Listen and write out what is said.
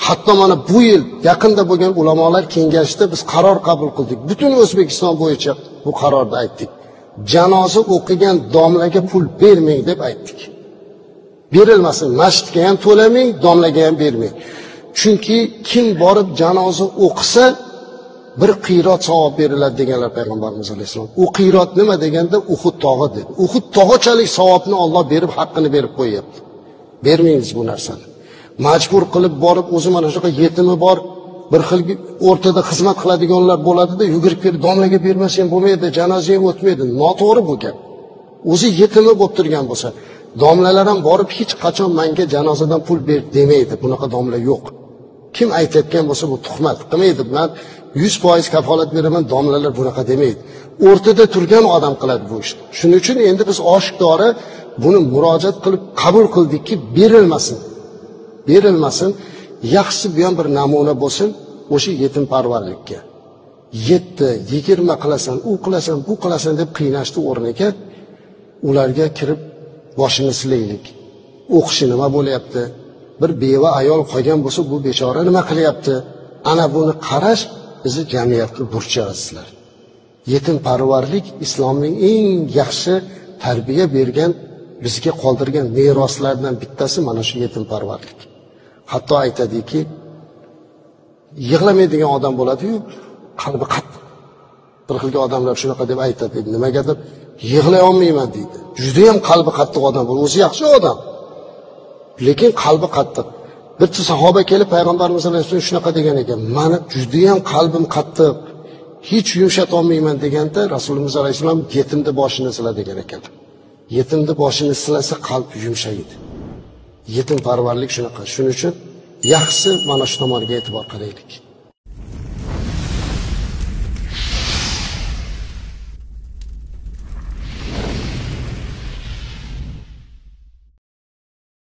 Hatto mana bu yil yaqinda bo'lgan ulamolar kengashida biz qaror qabul qildik. Butun O'zbekiston bo'yicha bu qarorni aytdik. Janoza o'qigan domlaga pul bermang deb aytdik. Berilmasin, masjidga ham to'lamang, domlaga ham bermang. Chunki kim borib janoza o'qisa bir qiyrat savob beriladi deganlar payg'ambarimiz alayhisalom. U qiyrat nima deganda Uhud tog'i dedi. Uhud tog'ichalik savobni Alloh berib, haqqini berib qo'yapti. Bermaymiz bu narsani. Majbur qilib borib o'zi mana shunaqa yetimi bor, bir xil o'rtada xizmat qiladiganlar bo'ladida, yugurib kelib domlaga bermasa ham bo'lmaydi, janoza ham o'tmaydi. Noto'g'ri bu gap. O'zi yetimi bo'lib turgan bo'lsa, domlalar ham borib hech qachon menga janozadan pul ber demaydi. Bunaqa domla yo'q. Kim aytayotgan bo'lsa bu tuhmat qilmaydi. Men 100% kafolat beraman, domlalar bunaqa demaydi. O'rtada turgan odam qiladi bu ishni. Shuning uchun endi biz oshkora buni murojaat qilib qabul qildikki, berilmasin. Berilmasin. Yaxshisi bu ham bir namuna bo'lsin o'sha yetimparvarlikka. 7, 20 qilasan, u qilasan, bu qilasan deb qiynashni o'rniga ularga kirib boshini silaylik. O'qishi nima bo'lyapti? Bir beva ayol qolgan bo'lsa, bu bechora nima qilyapti? Ana buni qarash bizni jamiyatga burchi azizlar. Yetimparvarlik islomning eng yaxshi tarbiya bergan, bizga qoldirgan meroslaridan bittasi mana shu yetimparvarlik. Hatto aytadiki, yig'lamaydigan odam bo'ladi-yu, qalbi qattiq. Bir xilgi odamlar shunaqa deb aytadi, nimagadir yig'lay olmayman deydi. Juda ham qalbi qattiq odam bo'ladi, o'zi yaxshi odam, lekin qalbi qattiq. Bir sahoba kelib payg'ambarimiz alayhissalom shunaqa degan ekan, mani juda ham qalbim qattiq, hech yumshata olmayman deganda Rasulimiz alayhissalom yetimni boshini sila degan ekan. Yetimni boshini silasa qalb yumshaydi. Yetimparvarlik shunaqa. Shuning uchun yaxshisi mana shu tomonga e'tibor qilaylik.